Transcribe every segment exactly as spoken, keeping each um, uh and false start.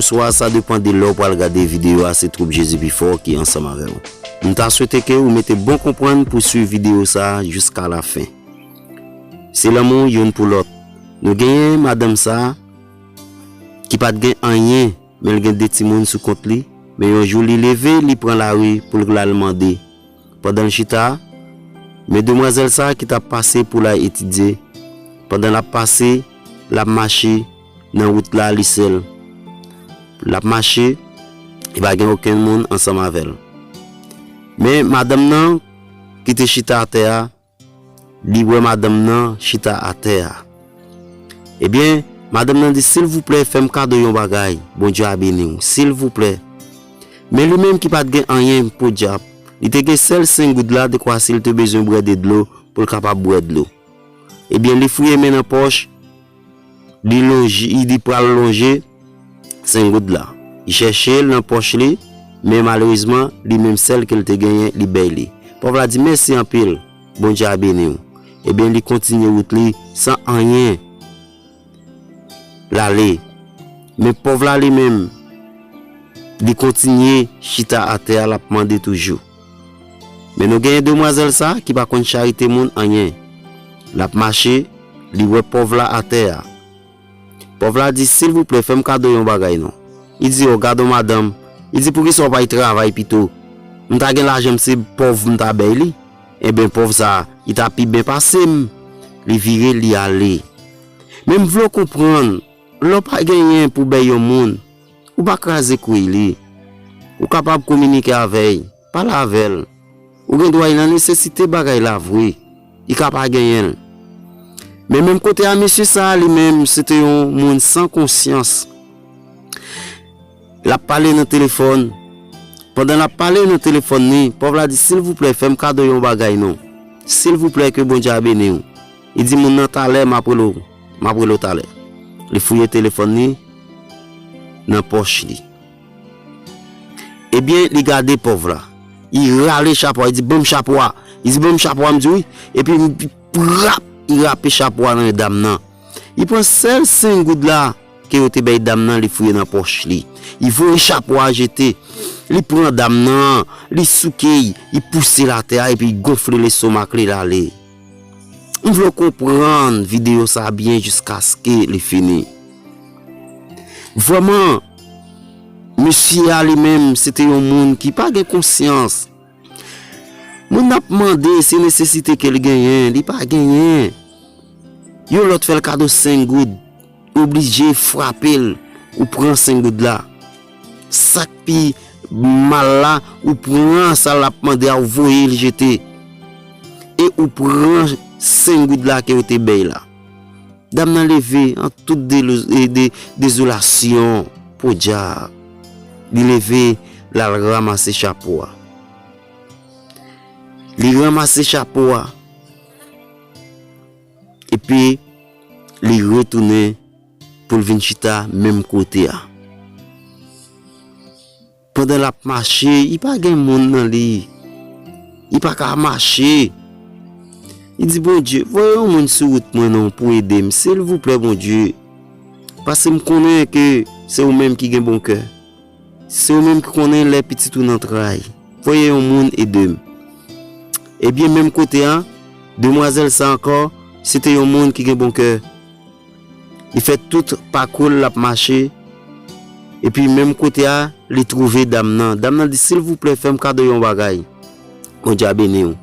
swa, sa depann de lè w pral gade videyo a, se Twoup Jezi Pi Fò ki ansanm avè w. M ta swete ke ou mete bon konprann pou swiv videyo sa a jiska lafen. Se lanmou youn pou lòt. Nou genyen madanm sa a ki pa t gen anyen, men l gen de timoun sou kont li. Men yon jou, li leve, li pran lari pou l al mande. Pandan l chita, men demwazèl sa a ki t ap pase pou l al etidye. Pandan l ap pase, l ap mache nan wout la, li sèl. L ap mache, li pa gen okenn moun ansanm avè l. Men madanm nan ki te chita atè a, li wè madanm nan chita atè a. Ebyen, madanm nan di, "Silvouplè, fè m kado yon bagay. Bondye a beni w. Silvouplè." Men li menm ki pa t gen anyen, podyab, li te gen sèl senk goud la, dekwa si l te bezwen bwè de dlo, pou l kapab bwè dlo. Ebyen, li fouye men nan pòch, li lonje, li pral lonje senk goud la. Li chèche l nan pòch li, men malerezman, li menm sèl ke l te genyen, li bay li. Pòv la di, "Mèsi anpil, Bondye a beni w." Ebyen, li kontinye wout li san anyen. L ale. Men pòv la li menm, li kontinye chita atè a, l ap mande toujou. Men nou genyen demwazèl sa a ki pa konn charite moun anyen. L ap mache, li wè pòv la atè a. Pòv la di, "Silvouplè, fè m kado yon bagay non." Li di, "O, gadon madanm." Li di, "Poukisa w pa al travay pito? M ta gen lajan m se pòv m ta bay li." Ebyen, pòv sa a, li ta pi byen pase m. Li vire, li ale. Men m vle w konprann, lè w pa genyen pou bay yon moun, ou pa kraze kwi li. Ou kapab kominike avè l, pale avè l. Ou gen dwa nan nesesite bagay la vre. Li ka pa genyen l. Men menm kote a, mesye sa a li menm, se te yon moun san konsyans. L ap pale nan telefòn. Pandan l ap pale nan telefòn li, pòv la di, "Silvouplè, fè m kado yon bagay non. Silvouplè, ke Bondye a beni w." Li di moun nan, "Talè, m ap rele w. M ap rele w talè." Li fouye telefòn li nan pòch li. Ebyen, li gade pòv la. Li rale chapo a, li di, "Ban m chapo a." Li di, "Ban m chapo a," m di, "Wi." Epi, li rap, li rape chapo a nan men dam nan. Li pran sèl senk goud la ke yo te bay dam nan, li fouye nan pòch li. Li voye chapo a jete. Li pran dam nan, li souke l, li pouse l atè a, epi li gonfle lestomak li, l ale. M vle w konprann videyo sa a byen jiskaske li fini. Vrèman, mesye a li menm, se te yon moun ki pa gen konsyans. Moun ap mande se nesesite ke l genyen, li pa genyen. Yon lòt fè l kado senk goud, oblije frape l, ou pran senk goud la. Sa k pi mal la, ou pran sa l ap mande a, ou voye l jete. E ou pran senk goud la ke yo te bay la. Dam nan leve an tout delo-, e de-, dezolasyon, podyab. Li leve, l al ranmase chapo a. Li ranmase chapo a. Epi, li retounen pou l vin chita menm kote a. Pandan l ap mache, li pa gen moun nan li. Li pa ka mache. Li di, "Bondye, voye yon moun sou wout mwen non pou ede m, silvouplè, Bondye. Paske m konnen ke se ou menm ki gen bon kè. Se ou menm ki konnen lè pitit ou nan tray. Voye yon moun ede m." Ebyen, menm kote a, demwazèl sa ankò, se te yon moun ki gen bon kè. Li fè tout pakou l, l ap mache. Epi menm kote a, li twouve dam nan. Dam nan di, "Silvouplè, fè m kado yon bagay. Bondye a beni w."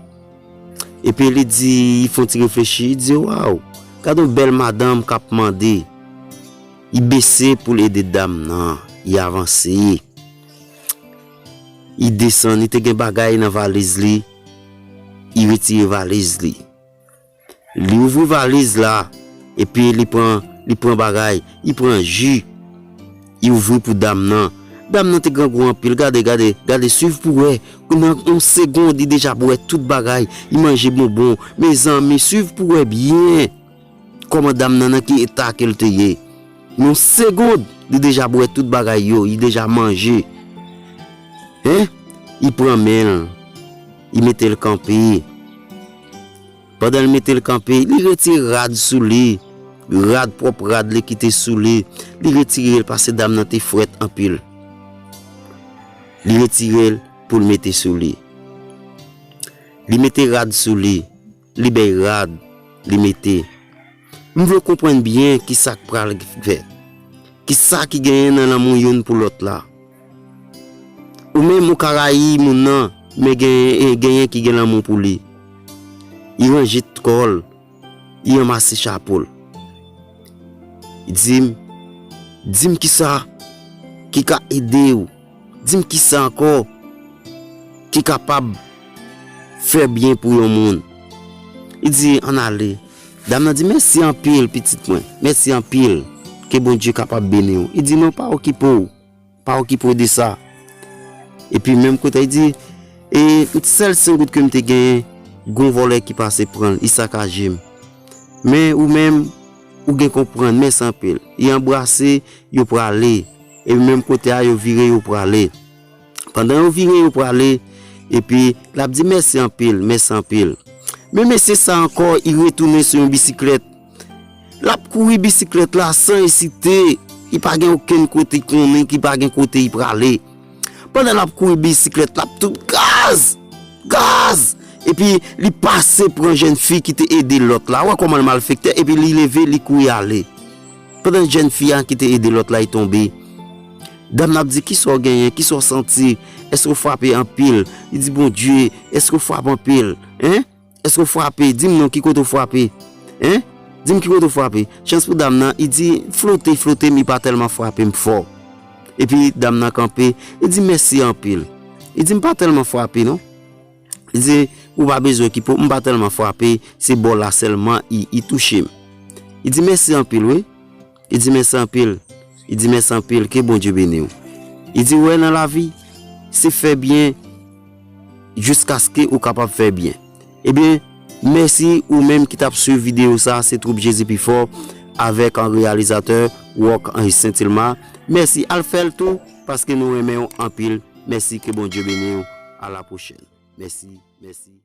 Epi li di, li fè yon ti reflechi, li di, "Waw, gade yon bèl madanm k ap mande." Li bese pou l ede dam nan. Li avanse. Li desann, li te gen bagay nan valiz li. Li retire valiz li. Li ouvri valiz la, epi li pran, li pran bagay, li pran ji, li ouvri pou dam nan. Dam nan te grangou anpil, gade, gade, gade, swiv pou wè. Nan yon segond, li deja bwè tout bagay, li manje bonbon. Mezanmi, swiv pou wè byen kòman dam nan, nan ki eta ke l te ye. Nan yon segond, li deja bwè tout bagay yo, li deja manje. Hen? Li pran men l, li mete l kanpe. Pandan l mete l kanpe, li retire rad sou li. rad, pwòp rad li ki te sou li, li retire l paske dam nan te frèt anpil. Li retire l pou l mete sou li. Li mete rad sou li, li bay rad, li mete. M vle w konprann byen kisa k pral fèt. Kisa ki genyen nan lanmou youn pou lòt la. Ou menm ou ka rayi moun nan, men genyen, genyen ki gen lanmou pou li. Li ranje kò l, li ranmase chapo l. Li di m, di m kisa ki ka ede w. Di m kisa ankò ki kapab fè byen pou yon moun. Li di, ann ale. Dam nan di, mèsi anpil, pitit mwen. Mèsi anpil. Ke Bondye kapab beni w. Li di, non, pa okipe w. Pa okipe w de sa. Epi menm kote, li di, e sèl senk goud ke m te genyen, gon vòlè ki pase pran l, li sakaje m. Men ou menm, ou gen konprann, mèsi anpil. Li anbrase, yo prale. Epi menm kote a, yo vire, yo prale. Pandan yo vire, yo prale, epi l ap di, mèsi anpil, mèsi anpil. Men mesye sa ankò, li retounen sou yon bisiklèt. L ap kouri bisiklèt la san ezite. Li pa gen okenn kote li konnen, li pa gen kote li prale. Pandan l ap kouri bisiklèt, l ap tout gaz! Gaz! Epi li pase pran jèn fi ki te ede lòt la. Ou wè kòman l malfektè? Epi li leve, li kouri ale. Pandan jèn fi a ki te ede lòt la, li tonbe. Dam nan ap di, kisa w genyen? Kisa w santi? Èske w frape anpil? Li di, Bondye, èske w frape anpil? Hein? Èske w frape? Di m non, ki kote w frape? Hein? Di m ki kote w frape? Chans pou dam nan, li di, flote, flote, men li pa tèlman frape m fò. Epi dam nan kanpe, li di, mèsi anpil. Li di, m pa tèlman frape, non. Li di, ou pa bezwen okipe w, m pa tèlman frape, se bò la sèlman, li, li touche m. Li di, mèsi anpil, wi. Li di, mèsi anpil. Li di, mèsi anpil, ke Bondye beni w. Li di, wè nan lavi, se fè byen jiskaske ou kapab fè byen. Ebyen, mèsi ou menm ki t ap swiv videyo sa, se twoup Jezi Pi Fò avèk an reyalizatè Rock an Sentilma. Mèsi, al fè l tou, paske nou renmen w anpil. Mèsi, ke Bondye beni w. A la pwochèn. Mèsi, mèsi.